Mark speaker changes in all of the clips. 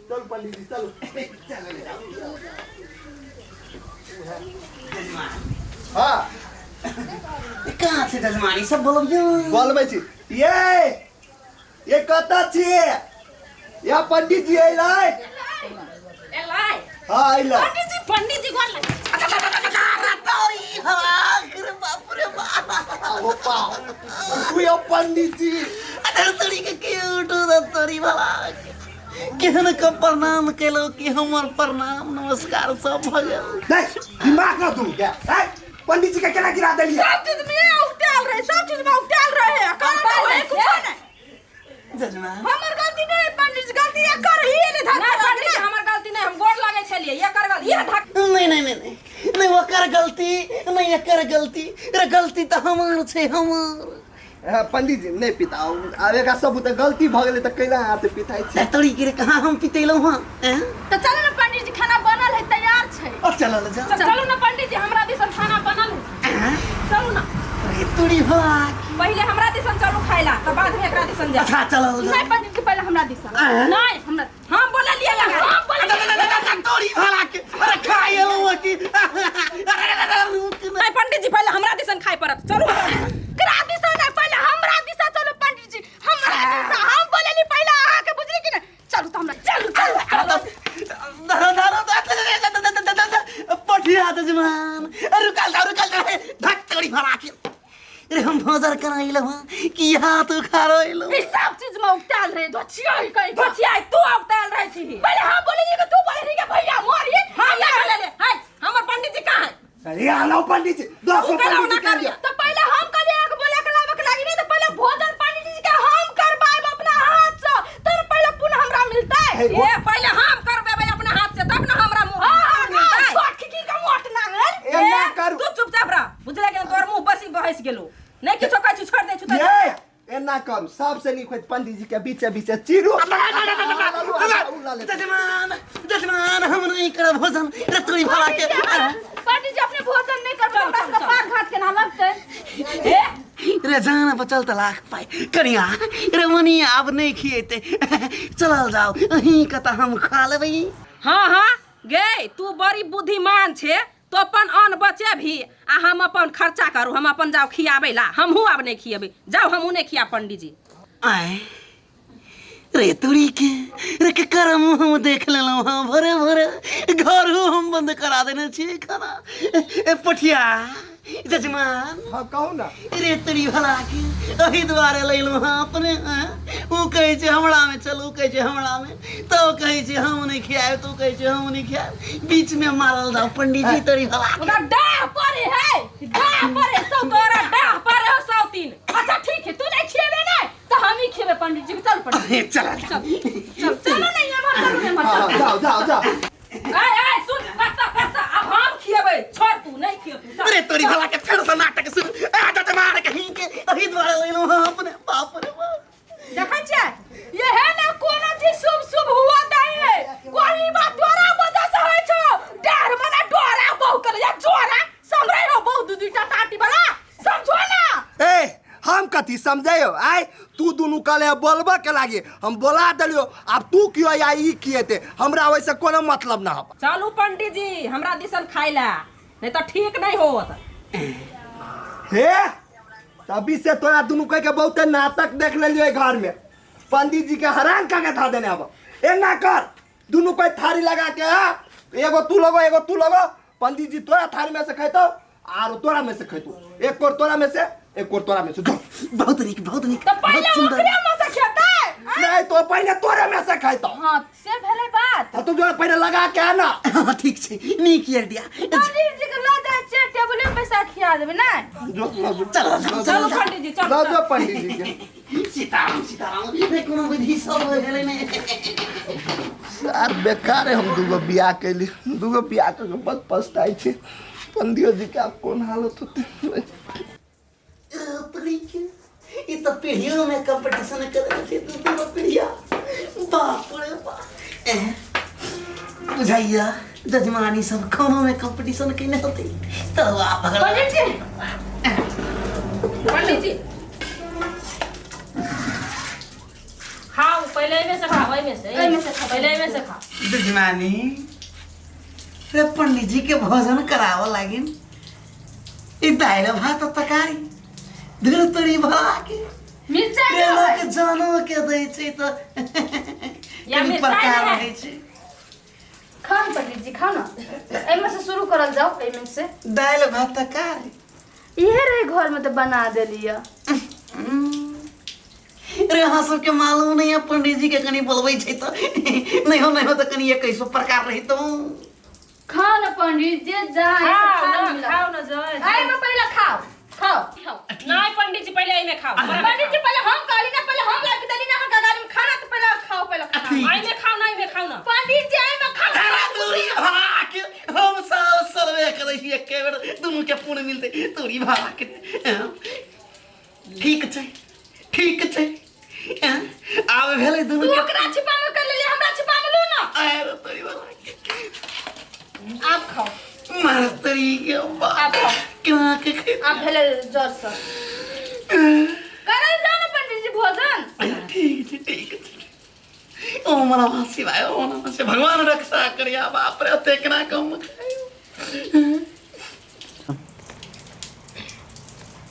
Speaker 1: चल पंडित जी चलू। हाँ।
Speaker 2: कहाँ छै जजमानी सब बोलबियौ।
Speaker 1: बोलबै छी। ये ये कतऽ छियै? या पंडित जी अयलै?
Speaker 3: एलै।
Speaker 1: हाँ अयलै।
Speaker 3: पंडित जी, पंडित जी गोर लग।
Speaker 2: बाप रे बाप।
Speaker 1: ओ पाओ तू यो पंडित जी।
Speaker 2: अधर तोरी के के उठू तोरी भला केहन के प्रणाम केलो कि हमर प्रणाम नमस्कार सब भऽ गेल।
Speaker 1: नहीं दिमाग ना तू क्या हैं? पंडित जी के केना गिरा देलियै?
Speaker 4: सब चीज में उगटाल रहे, सब चीज में उगटाल रहे, कारण तो है कुछ नहीं।
Speaker 2: जजमान
Speaker 4: हमर गलती नहीं पंडित जी, गलती एकर ही ने धक्का
Speaker 3: नहीं पंडित जी,
Speaker 4: लगले।
Speaker 3: हमर गलती नहीं, हम गोर लगे छलिए, एकर गलती, ये धक्का।
Speaker 2: नहीं नहीं नहीं नहीं नहीं ओकर गलती नहीं, एकर गलती। रे गलती तऽ हमर छै हमर।
Speaker 1: हाँ, पंडित जी नहीं पिताओ, आब एकरा सब तऽ गलती भऽ गेलै तऽ कैला अहाँ से पिताइ छी?
Speaker 2: तोरी के रे कहाँ हम पितेलहुँ हँ एँ?
Speaker 4: तऽ चलू ने पंडित जी, खाना बनल है, तैयार छै।
Speaker 2: ओ चलल जाओ।
Speaker 3: चलू ने पंडित जी, हमरा दिसन खाना बनल है, चलू ना।
Speaker 2: रे तोरी भला
Speaker 3: पहिले हमरा दिसन चलू खाइला, तऽ बाद में एकरा दिसन जा।
Speaker 2: अच्छा चलल जाओ।
Speaker 4: नहीं पंडित जी, पहिले हमरा दिसन।
Speaker 2: एँ?
Speaker 3: नहीं हमरा, हम बोललिए लगा, हम बोललिए।
Speaker 2: तोरी भला के अरे खाइ एलहुँ की? अरे अरे रुक ना।
Speaker 3: नहीं पंडित जी, पहिले हमरा दिसन खाइ पड़त, चलू हमरा दिसन।
Speaker 4: एकरा दिसन नहीं, पहिले हमरा दिसन चलू पंडित जी, हमरा दिसन। हम बोलली पहिले अहाँ के, बुझली कि नहीं? चलू तऽ हमरा, चलू चलू चलू।
Speaker 2: धरो धरो पठिया जजमान, रुकल जाओ रुकल जाओ। धक तोरी भला के रे हम भोजर कराइलहुँ हँ कि हाथ उखाड़ैलहुँ?
Speaker 4: ई सब चीज में उगटाल रहे दोछिया ही कहीं का।
Speaker 3: दोछिया तू उगटाल रहे छी।
Speaker 4: पहिले हम बोलली कि तू बोलली कि भैया मोरी।
Speaker 3: हम नहीं बोललिए हाय, हमर पंडित जी कहाँ है?
Speaker 1: अरे आलो पंडित जी, दस
Speaker 3: उ केना
Speaker 1: पंडित जी
Speaker 3: ओना
Speaker 1: कह
Speaker 3: कर
Speaker 1: दिया।
Speaker 4: तो पहले हम कहलिए अहाँके बोले के लाबे के लागी नहीं, तो पहले भोजन पंडित जी के हम करबाएब अपना हाथ से, तर पहले पुनः हमरा मिलतै।
Speaker 1: हे,
Speaker 3: ए पहले हम करबेबै अपना हाथ से तब ना हमरा मुंह
Speaker 4: हाँ, हाँ,
Speaker 3: मिलतै।
Speaker 4: हाँ, छोट खिखिर के मोट नांगल।
Speaker 1: ए ना करू।
Speaker 3: तू चुपचाप रह, बुझले कि तोर मुंह बसी बहस गेलो, नहीं किछो कहै छी, छोड़ दे छु।
Speaker 1: ये एना करू, सबसे नीक होइत पंडित जी के बीचे बीचे चीरू।
Speaker 2: जजमान जजमान हम नहीं करब भोजन रे तोरी भला के।
Speaker 4: पंडित जी अपने भोजन नहीं करबै,
Speaker 3: चल,
Speaker 4: हमरा
Speaker 3: चल,
Speaker 4: सबके
Speaker 3: चल।
Speaker 4: पार घाट केना लगतै?
Speaker 3: ए
Speaker 2: रे जान बचल तऽ लाख पाइ कनिया रे मनी आब नहीं खिएते, चलल जाओ अहीं के तऽ हम खा लेबै।
Speaker 3: हाँ हाँ गे, तू बड़ी बुद्धिमान छे, तो अपन अन्न बचे भी आ हम अपन खर्चा करू, हम अपन जाओ खियाबै ला, हमहूँ आब नहीं खियेबै, जाओ हमहूँ नहीं खिया पंडित जी।
Speaker 2: आय रे तोरी के रे के करम हम देख लेलहुँ हँ, भरे भरे घरो हम बंद करा देने छियै खाना। ए पठिया जजमान।
Speaker 1: हाँ कहू ना।
Speaker 2: रे तोरी भला के एहि दुआरे लैलहुँ हँ अपने। हँ ओ कहै छै हमरा में चल, ओ कहै छै हमरा में, तो कहै छै हम नहीं खियाएब, तो कहै छै हम नहीं खियाएब, बीच में मारल जाओ पंडित जी तोरी भला के।
Speaker 3: ओकरा डाह पड़े है, डाह पड़े सौ, तोरा डाह पड़े हो सौ तीन।
Speaker 4: अच्छा ठीक है, तू नहीं खिएबे नहीं तो हम ही खिएबे पंडित जी के, चल पंडित जी।
Speaker 2: अरे चल
Speaker 4: चल चल चलो नहीं एम्हर चलू एम्हर
Speaker 1: हाँ,
Speaker 4: चल।
Speaker 1: जाओ जाओ जाओ।
Speaker 3: आय आय सुन, कत्ता कत्ता अब हम खिएबै, छोड़ तू नहीं खिए तू, चल।
Speaker 2: अरे तोरी भला के फेर से नाटक शुरू। आ जजमान कहीं के एहि दुआरे लैलहुँ हँ अपने। बाप रे बाप।
Speaker 4: देखै छियै यहे ने कोनो चीज शुभ शुभ हुआ नहीं है, कोई बात तोरा वजह से होय छौ। डर मने डोरा बहु करे या जोरा समरै हो बहु दू दूटा टाटी वाला, समझो ना।
Speaker 1: ए हम कथी समझायो? आय तू दुनू कहले बोलबा के लागी, हम बोला देलियो, आब तू कियो या ई किएते हमरा वैसे कोनो मतलब ना हो।
Speaker 3: चलू पंडित जी हमरा दिसन खाइला, नहीं तो ठीक नहीं होत।
Speaker 1: हे तभी से तोरा दुनू कह के बहुते नाटक देख लेलियो घर में, पंडित जी के हैरान कर के था देने। अब एना कर दुनू कोई थारी लगा के, हाँ? एगो तू लगो एगो तू लगो, पंडित जी तोरा थारी में से खेतो आर तोरा में से खेतो, एक कोर तोरा में से एक कोर तोरा में से। जो
Speaker 2: बहुत नीक बहुत नीक,
Speaker 4: तो पहले
Speaker 2: बहुत सुंदर।
Speaker 4: ओकरे में से खेतै?
Speaker 1: नहीं तो पहले तोरे में से खेतो।
Speaker 4: हाँ से भेलै बात।
Speaker 1: हाँ, तू जो पहले लगा के आ ना।
Speaker 2: हाँ ठीक छै, नीक आइडिया।
Speaker 4: पंडित जी के ल जाइ छियै टेबुले पे पैसा खिया देबै नै?
Speaker 1: जो ल जो।
Speaker 2: चल चल
Speaker 3: चलू पंडित जी चलू,
Speaker 1: ल
Speaker 3: चलू।
Speaker 1: जो पंडित जी के।
Speaker 2: सीताराम सीताराम, नहीं कोनो विधि सब भेलै नै।
Speaker 1: यार बेकार है, हम दूगो बियाह कैली, दूगो बियाह करके बहुत पछताइ छी। पंडियो जी के आब कोन हालत होतै।
Speaker 2: ई तऽ पीढ़ियो में कंपटीशन करै छै दू दू पीढ़िया, बाप रे बाप। एह, बुझाइया जजमानी सब खानो में कंपटीशन केने होतै तऽ आ भगवान।
Speaker 4: पंडित जी
Speaker 3: पंडित जी खाओ पहले एमे एहिमे से खाओ, एहिमे से।
Speaker 4: एहिमे से खाओ।
Speaker 3: पहिले एहिमे से खाओ।
Speaker 2: जजमानी रे, पंडित जी के भोजन करावऽ लागिन ई दालि भात तरकारी धुर तोरी भरा के।
Speaker 4: मिरचाई
Speaker 2: रे
Speaker 4: नहि
Speaker 2: लोक
Speaker 4: है।
Speaker 2: जानो के दै छै तऽ
Speaker 3: या
Speaker 2: कनि
Speaker 3: मिरचाई
Speaker 2: प्रकार
Speaker 3: नहि है।
Speaker 2: रहै छै।
Speaker 4: खाउ ने पंडित जी, खाउ ने, एहिमे से शुरू करल जाओ, एहिमे से।
Speaker 2: दालि भात तरकारी
Speaker 4: इहे रहे घर में तऽ बना देलियै।
Speaker 2: रे, अहाँ सबके मालूम नहीं है, पंडित जी के कनि बोलबै छै तऽ नहीं हो, नहीं हो तऽ कनि 21 प्रकार रहितौ।
Speaker 4: खाओ ने पंडित जी, जहाँ है से
Speaker 3: खाओ
Speaker 4: खा
Speaker 3: ना,
Speaker 4: मिलत।
Speaker 3: खाओ ना जय।
Speaker 4: एहिमे पहिले खाओ, खाओ।
Speaker 3: नहीं पंडित जी, पहिले एहिमे खाओ।
Speaker 4: पंडित जी, पहिले हम कहली ना, पहिले हम लाके देली ना अहाँके गाड़ी में खाना, तऽ पहिले खाओ, पहिले खाना।
Speaker 3: एहिमे खाओ ना, एहिमे खाओ ना।
Speaker 4: पंडित जी, एहिमे खाओ।
Speaker 2: तारा तोरी भरा के हम सब सर्वे करै छी, एके बेर दुनू के पुण्य मिलतै। तोरी भरा के ठीक छै, ठीक छै। आब भेलै दुनू
Speaker 4: तू
Speaker 2: के।
Speaker 4: ओकरा छिपा में कर लेली, हमरा छिपा में लू ना।
Speaker 2: आय तोरी भरा के।
Speaker 4: आब खाओ।
Speaker 2: मार तोरी के बाप।
Speaker 4: आब खाओ।
Speaker 2: केना के खेतै?
Speaker 4: आब भेलै जोर से करल जाओ ना पंडित जी भोजन।
Speaker 2: ठीक छै, ठीक छै। ओम नमः शिवाय, ओम नमः शिवाय, भगवान रक्षा करिया। बाप रे, ओते केना कम खाइयो?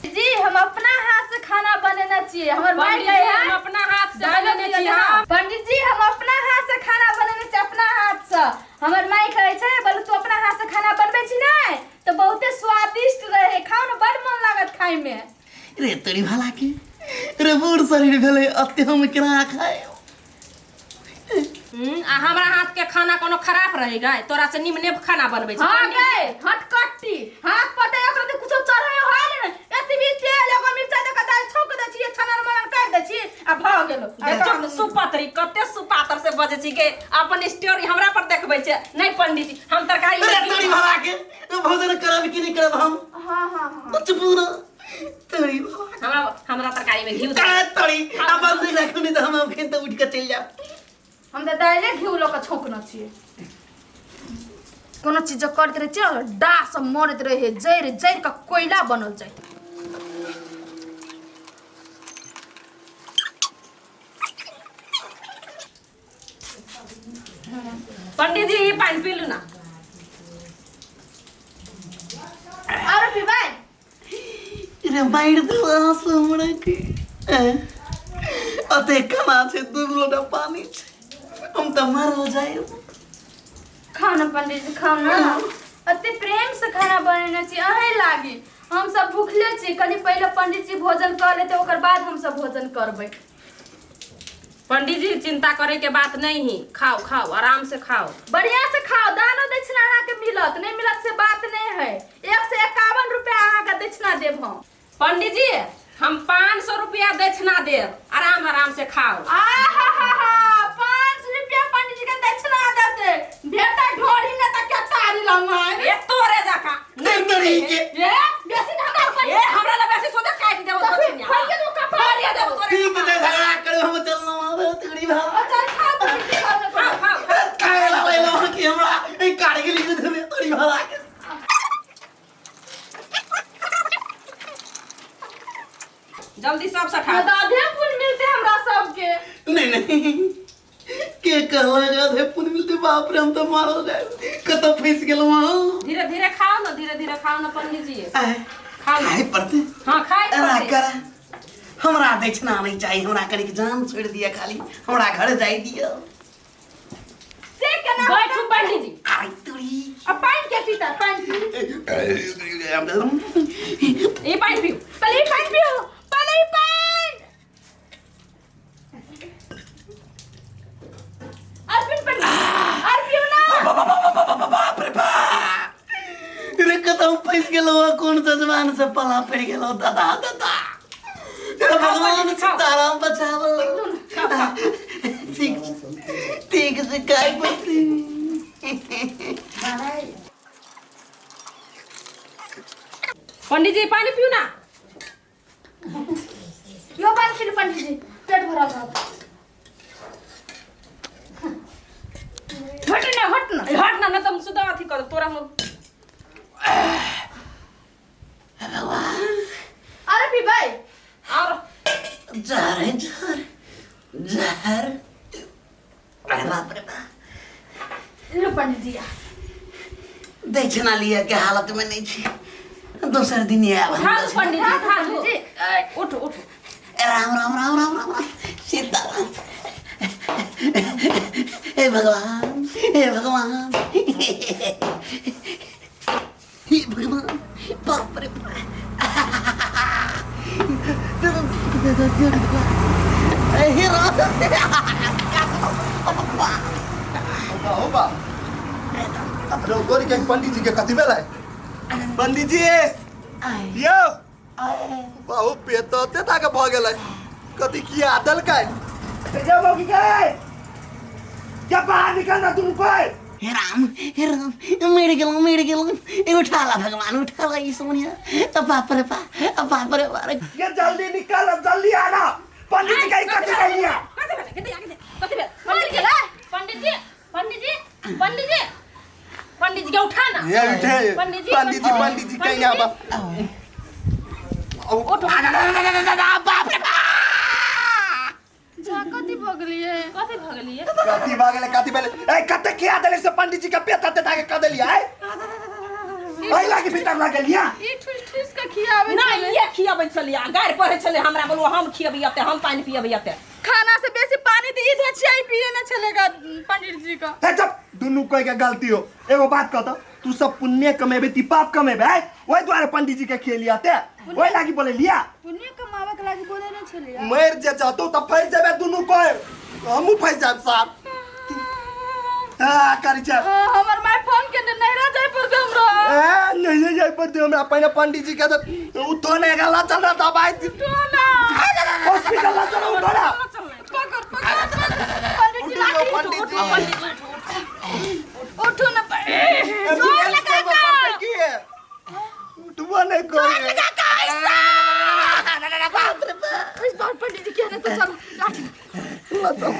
Speaker 4: जी, हम अपना हाथ से खाना बनेने छियै, हमर माय
Speaker 3: पंडित
Speaker 4: कहै
Speaker 3: जी,
Speaker 4: है।
Speaker 3: हम अपना हाथ से
Speaker 4: दालि
Speaker 3: बनेने
Speaker 4: दियौ
Speaker 3: छी
Speaker 4: ने।
Speaker 3: हम।
Speaker 4: पंडित जी, हम अपना हाथ से खाना बनेने छी, अपना हाथ से। हमर माय कहै छै, बोले तू अपना हाथ से खाना बनबै छी ने तऽ बहुते स्वादिष्ट रहे, खाउ ने, बड़ मन लागत खाय में।
Speaker 2: रे तोरी भला के रे, बूढ़ शरीर भेलै, अते हम केना खाय?
Speaker 3: आ हमरा हाथ के खाना कोनो खराब रहे गए? तोरा से निमने खाना बनबै छी।
Speaker 4: हाँ।
Speaker 3: पंडित जी।
Speaker 4: गए हटकट्टी, हाथ पते ओकरा तऽ कुछो चढ़े होय ने, एतबी तेल एगो मिरचाई दऽ के दालि छौंक दै छियै, छनन मनन कर दै छियै आ भऽ गेलो।
Speaker 3: देखो सुपतरी कते सुपातर से बजै छी गे, अपन स्टोरी हमरा पर देखबै छै। नहीं पंडित जी, हम तरकारी
Speaker 2: रे तोरी भला के, भोजन करब कि नहि करब हम?
Speaker 4: हाँ हाँ हाँ।
Speaker 2: चुप ना तोरी भला।
Speaker 3: हमरा हमरा तरकारी में घी
Speaker 2: के तोरी आ बंद राखू, नहि तऽ हम अखन तऽ उठि कऽ चलि जायब।
Speaker 4: हम तऽ दालिए घिउ लऽ कऽ छौंकने छियै। कोनो चीज जब करैत रहै छियै ने, डाह सब मरैत रहै, जरि जरि कऽ कोयला बनल जाइत।
Speaker 3: पंडित जी, ई पानि पी लू ना।
Speaker 4: आरो पीबै?
Speaker 2: रे मारि दू आंसू हमरा के। अते केना छै? 2 लोटा पानी छै, हम तऽ मरल जायब।
Speaker 4: खाउ ने पंडित जी, खाउ ने। एते प्रेम से खाना बनेने छी अहें लागी। हम सब भूखले छी, कनि पहिले पंडित जी भोजन कऽ लेते, ओकर बाद हम सब भोजन करबै।
Speaker 3: पंडित जी, चिंता करे के बात नहीं ही, खाओ खाओ, आराम से खाओ।
Speaker 4: बढ़िया से खाओ। दानो दक्षिणा अहाँके मिलत, नहि मिलत से बात नहि है। 151 रुपया अहाँके दक्षिणा देब हम।
Speaker 3: पंडित जी, हम 500 रुपया दक्षिणा देब, आराम आराम से खाओ।
Speaker 4: आहा हा हा, 500 रुपया पंडित जी के दक्षिणा देते, भेटा ढोरी ने तऽ के तारी लंगा।
Speaker 3: ए तोरे जका।
Speaker 2: नहीं तोरी के।
Speaker 4: ए बेसी न हमरा ऊपर।
Speaker 3: ए हमरा लग बेसी सोचे, काटि देबो।
Speaker 4: तऽ
Speaker 3: तोरे।
Speaker 4: फिर खोल के दो कपार।
Speaker 3: फोड़िए देबो तोरे।
Speaker 2: ठीक छै, झगड़ा करू, हम चललहुँ आब तोरी भला।
Speaker 4: चल खाओ तऽ फिर खाओ ने।
Speaker 3: खाओ खाओ।
Speaker 2: खाए ला लेलहुँ कि हमरा ई कारगिल युद्ध में, तोरी भला के।
Speaker 3: जल्दी सब से खाओ।
Speaker 4: तऽ आधे पुण्य मिलते हमरा सबके।
Speaker 2: नहीं नहीं, के कहलक आधे पुण्य मिलते? बाप रे, हम तऽ मारल जायब, कतऽ फँसि गेलहुँ अहाँ?
Speaker 3: धीरे धीरे खाओ ना, धीरे धीरे खाओ ना पंडित जी।
Speaker 2: आय,
Speaker 3: खाओ ना।
Speaker 2: खाय पड़तै।
Speaker 3: हाँ, खाए
Speaker 2: एना
Speaker 3: पड़तै।
Speaker 2: कर, हमरा दक्षिणा नहीं चाही, हमरा कनिक जान छोड़ि दिअ, खाली हमरा घर जाय दिअ।
Speaker 4: से केना?
Speaker 3: बैठू पंडित जी।
Speaker 2: आइ तोरी।
Speaker 4: आ पानि के पीता? पानि पी।
Speaker 3: ई पानि पीऊ।
Speaker 4: पहिले ई पानि पियो, पहिले ई पानि। अरपिन पंडित, आर पियो ना।
Speaker 2: बाप रे बाप रे, कतऽ फँसि गेलहुँ? कोन जजमान से पला पड़ि गेलहुँ? दादा दादा रे, भगवान सीताराम बचाबो। ठीक छै, ठीक छै, काय पड़तै?
Speaker 3: पंडित जी, पानी पीऊ ना।
Speaker 4: यो पानि पी लू पंडित जी, पेट भरल रहत। हट ना, हट ना।
Speaker 3: हट ना, नहीं तो हम सुधा अथी कर तोरा हम।
Speaker 4: अरे पीबै?
Speaker 3: और
Speaker 2: जहर है, जहर जहर। अरे बाप रे बाप।
Speaker 4: लो पंडित जी।
Speaker 2: दक्षिणा लिया के हालत में नहीं छी, दोसर दिन आयब हम।
Speaker 3: उठा दू पंडित जी, उठा दू।
Speaker 4: जी।
Speaker 3: उठ उठ।
Speaker 2: राम राम राम राम राम राम सीताराम। हे भगवान, हे भगवान, हे भगवान, बाप रे बाप। हे राम।
Speaker 1: हो बा रो गोरी के पंडित जी के कथी भेलै? पंडित जी यौ बहु पेट ते ताके भ गेलै, कथी किया देलकै? जा बाबू के क्या बाहर निकलना दुनू कोई।
Speaker 2: हे राम, हे राम, मरि गेलहुँ, मरि गेलहुँ। ए उठा ला भगवान, उठा ला ई सोनिया। बाप रे बाप, बाप रे बाप।
Speaker 1: ये जल्दी निकल, जल्दी आना, पंडित जी के कथी कहिया?
Speaker 3: कथी भेलै? कथी कथी कथी भेल? पंडित जी, पंडित जी, पंडित जी, पंडित जी, पंडित जी के उठा ना।
Speaker 1: ये उठे।
Speaker 3: पंडित जी,
Speaker 1: पंडित जी, पंडित जी कहिया बा?
Speaker 3: उठ।
Speaker 2: बाप रे बाप।
Speaker 4: जा कथी भऽ गेलियै?
Speaker 3: कथी भऽ गेलियै?
Speaker 1: कथी भऽ गेलै? कथी भेलै? ए कते खिया देले से पंडित जी के पेट ते ताके क देलियै? एहि लागी भीतर लागलिया।
Speaker 4: ई ठुस ठुस के खियाबै
Speaker 3: नहि
Speaker 4: छलै।
Speaker 3: ये खियाबै छलियै, गारि पढ़ै छलै हमरा, बोलू हम खियबै एते, हम पानि पियबै एते।
Speaker 4: खाना से बेसी पानी तऽ ई धे छियै, पिए ने छलै पंडित जी के।
Speaker 1: हे चुप, दुनू कोई के गलती हो। एगो बात कह, तू सब पुण्य कमेबे ती पाप कमेबे? आय ओहि दुआरे पंडित जी के खेलिया ते ओहि लागी बोले लिया।
Speaker 4: पुण्य कमाबै के लागी बोले ने छलियै।
Speaker 1: मर जे जातो त फंस जेबे दुनू कोई, हमहू फंस जाब साहब। हां करी छै।
Speaker 4: हमर my phone केने नैहरा जाय पड़तै हमरा।
Speaker 1: ए नहीं जाय पड़तै हमरा, पहिने पंडित जी के त उठो ने गला चल रहा दवाई
Speaker 4: टोला
Speaker 1: हॉस्पिटल ला चलो, उठो ना।
Speaker 4: पकड़ पकड़ पंडित जी,
Speaker 1: उठो
Speaker 4: लाठी।
Speaker 1: पंडित जी।
Speaker 4: उठू ना।
Speaker 1: जोर लगा के की है, उठबो नहीं करे।
Speaker 2: बाप रे बाप।
Speaker 4: इस बार पंडित जी के ने तो चलो लाठी।